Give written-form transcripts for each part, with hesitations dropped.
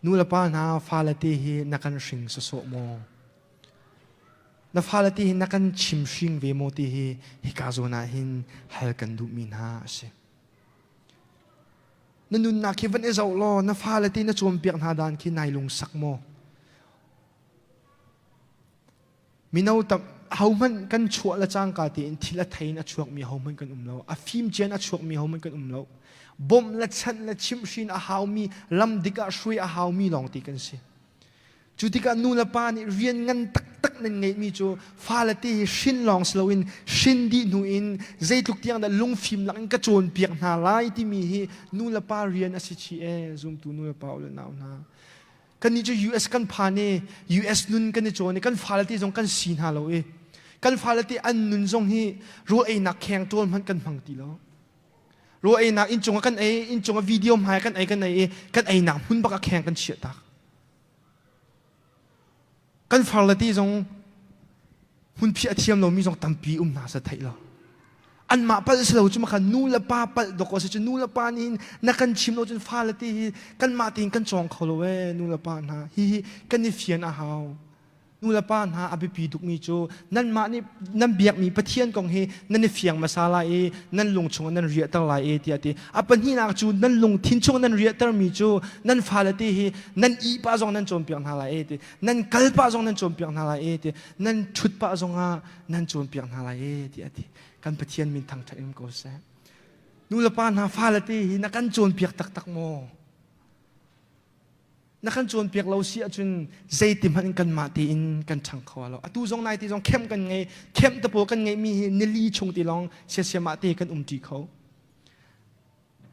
Nu le pa hna fale te hi na kan hring sawsawh maw? Na fale te hi na kan chim hring ve maw ti hi hika zawn ah hin hal kan duhmi hna a si. Na nunnak hi van i zoh law na fale te na cawnpiak hna dan khi nai lungsak maw? Mino tam hohmanh kan chuah le cangka tein thil a thei in a chuakmi hohmanh kan um lo. A fim cian a chuakmi hohmanh kan um lo. Bawmh le chanh le chimhhrin a haumi, lam dik ah hruai a haumi lawng ti kan si. Cu tikah nu le pa nih rian ngan taktak nan ngeihmi cu fale te hi hrin lawng si loin hrin dih hnu in zeitluk tiang dah lungfim lak in ka cawnpiak hna lai timi hi nu le pa rian a si chih ee zumtu nu le pa u le nau hna. Kannih cu US kan phan i US nun kan i cawn i kan fale te zong kan si hna lo i kan fale te an nun zong hi rawl einak kheng ṭawl hmanh kan hmang ti lo. Rawl einak inncung ah kan ei, inncung ah video hmai kan ei kan ei i kan einak hmun bak ah kheng kan chiah tak. Kan farle te zong hmunphiah a thiam lomi zong tampi um hna sa theih lo. Anmah palh si lo cu makhan nu le pa palh dok a si cu nu le pa nih hin na kan chim lo cun fale te hi kanmah tein kan cawng kho lo ee nu le pa hna hi hi kan i fian a hau. Nu le pa hna a biapi tukmi cu nanmah nih nan biakmi Pathian kong hi nan i fiang hmasa lai i nan lung chungah nan riahter lai i tiah a ti. A pahnihnak cu nan lungthin chung nan riahtermi cu nan fale te hi nan ih pah zong nan cawnpiak hna lai i ti. Nan kal pah zong nan cawnpiak hna lai i ti. Nan ṭhut pah zongah nan cawnpiak hna lai i tiah a ti. Kan Pathian min thangṭhat in ko seh. Nu le pa hna fale te hi na kan cawnpiak taktak maw? Na kan cawnpiak lo si ahcun zeiti hmanh in kanmah tein kan ṭhang kho lo. Atu zong nai ti zong khem kan ngei, khem te pawl kan ngeihmi hi nili chung ti lawng siasiamah te kan umṭi kho.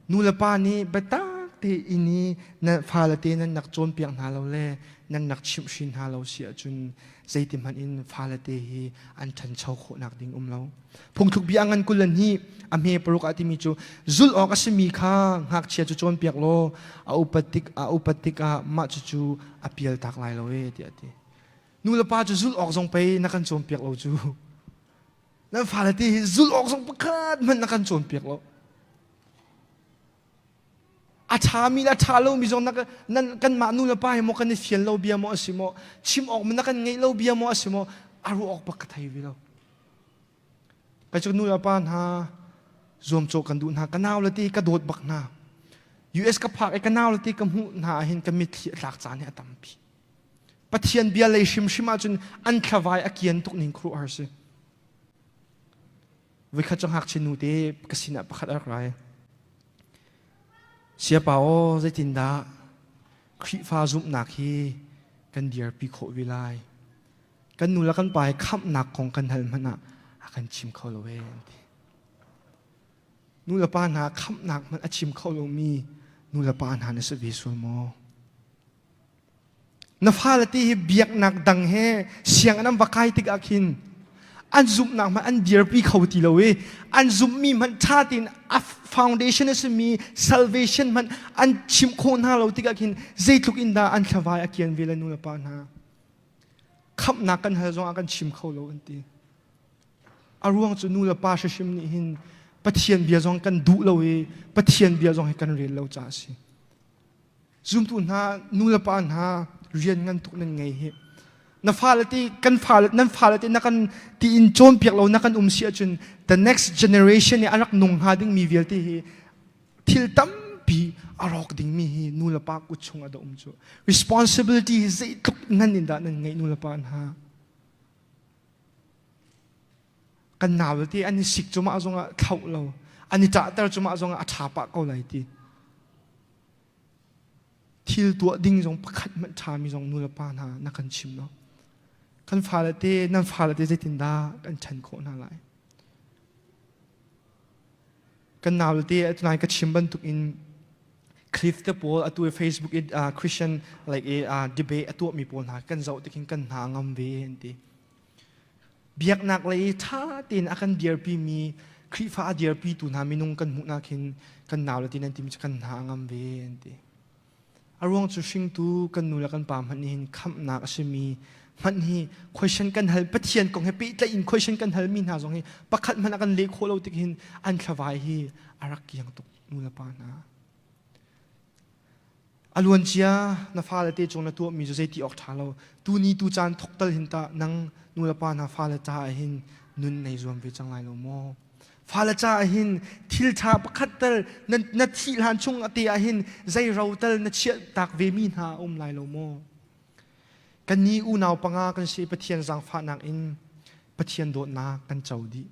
Nu le pa nih biatak tein i na fale te nan nak cawnpiak hna lo le nan nak chimhhrin hna lo si ahcun zeiti hmanh in fale te hi an ṭhancho khawhnak ding um lo. Phungthluk bia ngan 22 a hme paruk ah timi cu zulh awk a simi kha ngakchia cu cawnpiak law a upat tik a upat tikah mah cucu a pial tak lai lo e tiah a ti. Nu le pa cu zulh awk zong pei na kan cawnpiak lo cu. Nan fale ti hi zulh awk zong pakhat hmanh na kan cawnpiak lo. A ṭhami le a ṭha lomi zong nan kanmah nu le pa hi maw kan i fian lo bia maw a si maw chim awk na kan ngeih lo bia maw a si maw a ruah awk bak ka thei ve lo. Kai cu nu le pa hna zuamcawh kan duh hna ka nau le te ka dawt bak hna. US ka phak i ka nau le te ka hmuh hna ahhin ka mitthli a tlak caan hi a tampi. Pathian bia lei hrimhrim ahcun an thlavai a kian tuk ning khuaruahhar si. Voikhat cu ngakchia nu te ka sinah pakhat a rak rai. Siapa aw zeitindah Khrihfa zumhnak hi kan dirpi khawh ve lai? Kan nu le kan pa hi khamhnak kong kan hal hmanh ah a kan chim kho lo ee an ti. Nu le pa hna khamhnak hmanh a chim kho lomi nu le pa hna na si ve sual maw? Na fale te hi biaknak dang he sianginn an va kai tikah khin an zumhnak hmanh an dirpi kho ti lo i an zumhmi hmanh ṭha tein a foundation a simi salvation hmanh an chimh khawh hna lo tikah khin zeitluk in dah an thlavai a kian ve le nu le pa hna khamhnak kan hal zongah kan chim kho lo an ti. A ruang cu nu le pa hrimhrim nih hin Pathian bia zong kan duh lo i Pathian bia zong hi kan rel lo caah a si. Zumtu hna, nu le pa hna rian ngan tuk nan ngei hi. Na fale ti kan fale nan fale ti na kan ti in cawnpiak lo na kan um si ahcun the next generation nih a rak nung hnga ding mi vialte hi thil tampi a rawk ding mi hi nu le pa kut chung ah dah um cu. Responsibility hi zeitluk ngan in dah nan ngeih nu le pa hna. Kan nau te an i sik cumah zongah thlauh lo an i ṭahter cumah zongah a ṭha pah ko lai ti. Thil tuah ding zong pakhat hmanh ṭhami zong nu le pa hna na kan chim lo. Kan fale te, nan fale te zeitindah kan ṭhen khawh hna lai? Kan nau te tunai ka chim bantuk in Cliff te pawl atu i Facebook i uh, Christian like i uh, debate a tuahmi pawl hna kan zoh tik hin kan hna ngam ve an ti. Biaknak lei i ṭha tein a kan dirpimi Khrihfa a dirpitu hna minung kan hmuh nak hin kan nau le ti nan timi cu kan hna a ngam ve an ti. A ruang cu hringtu kan nu le kan pa hmanh nih hin khamhnak a simi hmanh hi question kan hal Pathian kong he pehtlaih in question kan halmi hna zong hi pakhat hmanh a kan leh khawh lo tik hin an thlavai hi a rak kiang tuk nu le pa hna. A luancia na fale te cung na tuahmi cu zeiti awk ṭha lo. Tuni tu caan thok tal hin tah nang nu le pa hna fale caah hin nun nei zuam ve cang lai lo maw? Fale caah hin thil ṭha pakhat tal na, na thih hlan chung te ah hin zei ro tal na chiah tak ve mi hna a um lai lo maw? Kannih unau panga kan si Pathian zaangfahnak in Pathian dawtnak kan co dih.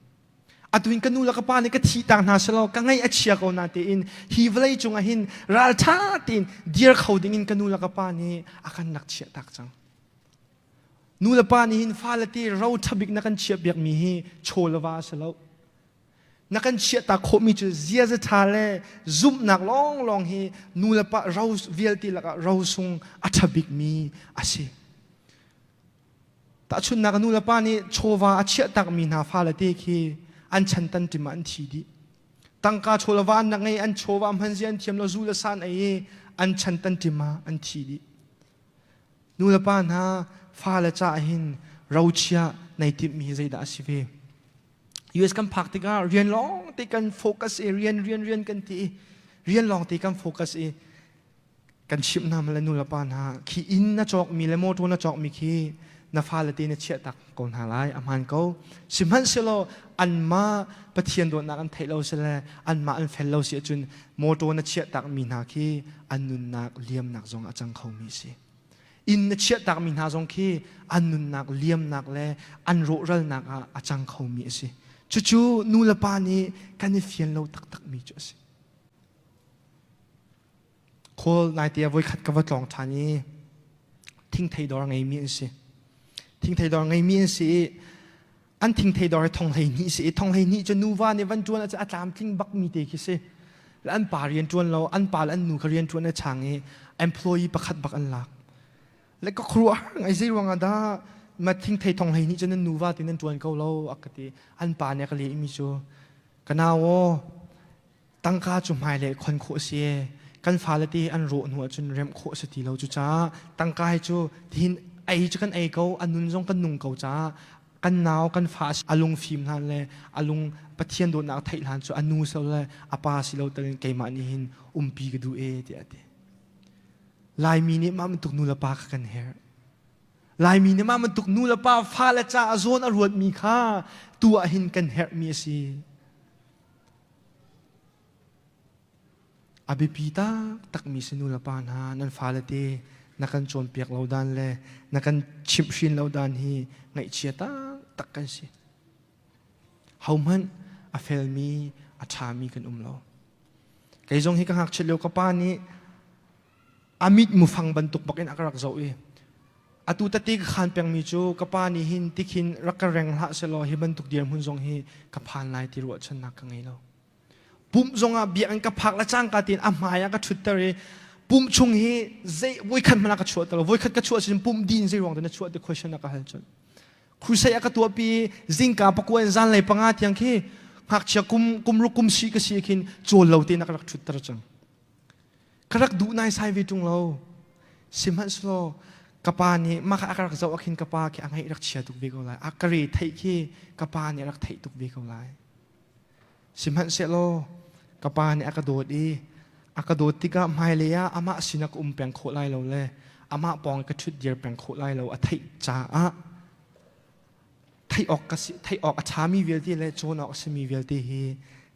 Atu in ka nu le ka pa nih ka thih tak hna selaw ka ngaih a chia ko na tein hi vawlei cungah hin ralṭha tein dir kho ding in ka nu le ka pa nih a kan rak chiah tak cang. Nu le pa nih hin fale te ro ṭha bik na kan chiah piakmi hi chaw le va a si lo. Na kan chiahtak khawhmi cu ziaza ṭha le zumhnak lawnglawng hi nu le pa ro vialte lakah rosung a ṭha bikmi a si. Tahchunhnak nu le pa nih chawva a chiahtakmi hna fale te khi an chan tan ṭim ah an thi dih. Tangka chawlava an rak ngei, an chawva hman zia an thiam lo, zu le sa an ei i an chan tan ṭim ah an thi dih. Nu le pa hna fale caah hin rochia nei timhmi hi zeidah a si ve? US kan phak tikah rian lawng te kan focus i rian rian rian kan ti i rian lawng te kan focus i kan chimh hna le nu le pa hna khi inn na cawkmi le motor na cawkmi khi na fale te na chiah tak ko hna lai a hmaan ko sihmanhsehlaw anmah Pathian dawtnak an theih lo si le anmah an fel lo si ahcun motor na chiah takmi hna khi an nunnak liamnak zong a cang khomi a si inn na chiahtakmi hna zong khi an nunnak liamnak le an rawhralnak ah a cang khomi a si. Cucu nu le pa nih kan i fian lo taktakmi cu a si. Khawl naite ah voikhat ka va tlawng ṭhan i thingthei dawr ngeimi an si. Thingthei dawr ngeimi an si i an thingthei dawr hi thong 12 si i thong 12 cu nuva nih van ṭuan ah a tlamtling bakmi te khi si. An pa rian ṭuan lo, an pa le an nu kha rian ṭuan a chang i employee pakhat bak an lak. Le ka khuaruah ngai zei ruangah dah ma thingthei thong 12 cu nan nuva ti nan ṭuan ko lo a ka ti. An pa nih a ka lehmi cu ka nau aw Tangka cu hmailei khon khawh a si. Kan fale te an rawh hnu ahcun remh khawh a si ti lo. Cucaah tangka hi cu tihin ei cu kan ei ko, a nun zong kan nung ko caah kan nau kan fa a lung fim hlan le a lung Pathian dawtnak theih hlan cu a nu si lo le a pa si lo telin keimah nih hin umpi ka duh e tiah a ti. Laimi nih mah bantuk nu le pa kha kan herh. Laimi nih mah bantuk nu le pa fale caah zawn a ruatmi kha tu ah hin kan herhmi a si. A biapi taktakmi si nulepa hna nan fale te na kan cawnpiak lo dan le na kan chimhhrin lo dan hi ngaihchia taktak kan si. Hohmanh a felmi, a ṭhami kan um lo. Kei zong hi ka ngakchiat lio ka pa nih a mit mufang bantuk bak in a ka rak zoh i atu tete ka khan pengmi cu ka pa nih hin tikhin rak ka reng hlah selaw hi bantuk dirhmun zong hi ka phan lai ti ruahchannak ka ngei lo. Pumh zongah biakinn ka phak le cangka tein a hmai ah ka ṭhutter i pumh chung hi zei voikhat hmanh ah ka chuah lo. Voikhat ka chuah sin pumh din zei ruang dah na chuah ti question a ka hal cun. Crusade a ka tuahpi zingka pakua in zanlei panga tiang khi ngakchia kum kum ruk kum si ka si khin cawl lo tein a ka rak ṭhutter cang. Ka rak duh naisai ve ṭung lo. Sihmanhsehlaw ka pa nih mah kha a ka rak zoh ah khin ka pa khi a ngaih rak chia tuk ve ko lai. A ka re theih khi ka pa nih a rak theih tuk ve ko lai. Sihmanhsehlaw ka pa nih a ka dawt i a ka dawt tikah hmailei ah amah sinah ka um peng khawh lai lo le amah pawng ka ṭhut dir peng khawh lai lo a theih caah theih awk ka si theih awk a ṭhami vialte le cawn awk a simi vialte hi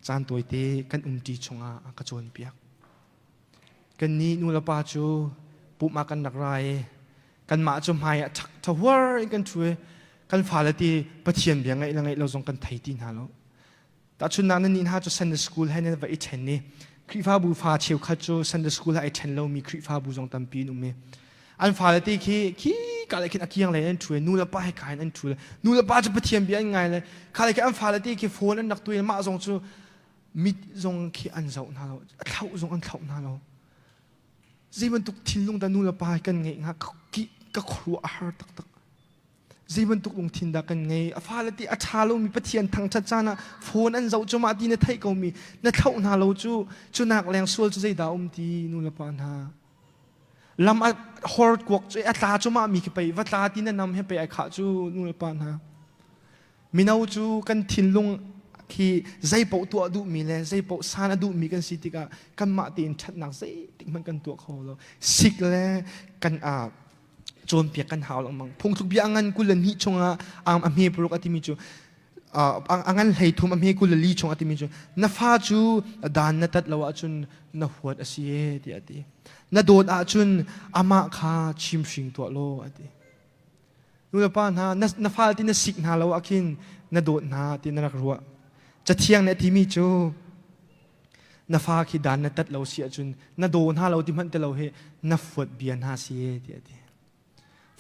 caan tawite kan umṭi chungah a ka cawnpiak. Kannih nulepa cu pumh ah kan rak ra i kanmah cu hmai ah ṭhahuar in kan ṭhu i kan fale ti Pathian bia ngaih le ngaih lo zong kan thei ti hna lo. Tahchunhnak nan nih hna cu Sunday school he nan va i ṭhen i Khrihfabu fa cheukhat cu Sunday school he ai ṭhen lomi Khrihfabu zong tampi an um i an fale te khi khi ka le khin a kiang lei an ṭhu i nu le pa he ka in an ṭhu le nu le pa cu Pathian bia an ngai le kha le khi an fale te khi phone an rak tuai mah zong cu mit zong khi an zoh hna lo a thlauh zong an thlauh hna lo zei bantuk thinlung dah nu le pa kan ngeih hnga ka khuaruah a har taktak Zei bantuk lungthin dah kan ngei? A fale ti a ṭha lomi Pathian thangṭhat caan ah phone an zoh cuahmah ti na theih komi na thlauh hna lo cu cunak leng sual cu zeidah um ti nu le pa hna. Lam a hor kuak cu a tla cuahmah mi khi pei va tla ti na nam he pei ai khah cu nu le pa hna. Mino cu kan thinlung Khi zeipaoh tuah duhmi le zeipaoh san a duhmi kan si tikah kanmah tein ṭhatnak zeitik hmanh kan tuah kho lo. Sik le kan cawnpiak kan hau lengmang. Phungthluk bia a ngan 22 chungah a hme paruk a timi cu, a ngan 13 a hme 24 chung a timi cu, na fa cu dan na tat lo ahcun na huat a si e tiah a ti. Na dawt ahcun amah kha chimhring tuah law a ti. Nulepa hna, na fal ti na sik hna lo ah khin na dawt hna ti na rak ruah. Cathiang nih a timi cu na fa khi dan na tat lo si ahcun na daw hna lo ti hmanh ti lo hi na fuat bia hna si e tiah a ti.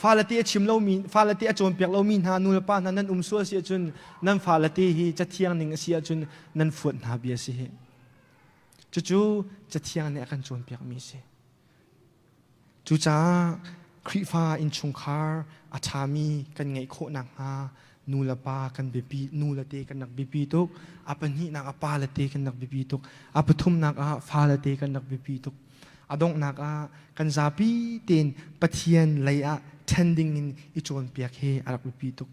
Fale te a chim lomi, fale te a cawnpiak lomi hna nulepa hna nan um sual si ahcun nan fale te hi cathiang ning a si ahcun nan fuat hna bia si hi. Cucu cathiang nih a kan cawnpiakmi a si. Cucaah Khrihfa innchungkhar a ṭhami kan ngeih khawh nakhnga nu le pa kan biapi, nu le te kan rak biapi tuk. A pahnihnak ah pa le te kan rak biapi tuk. A pathumnak ah fa le te kan rak biapi tuk. A donghnak ah kan zapi tein Pathian lei ah ṭhen ding in i cawnpiak hi a rak biapi tuk.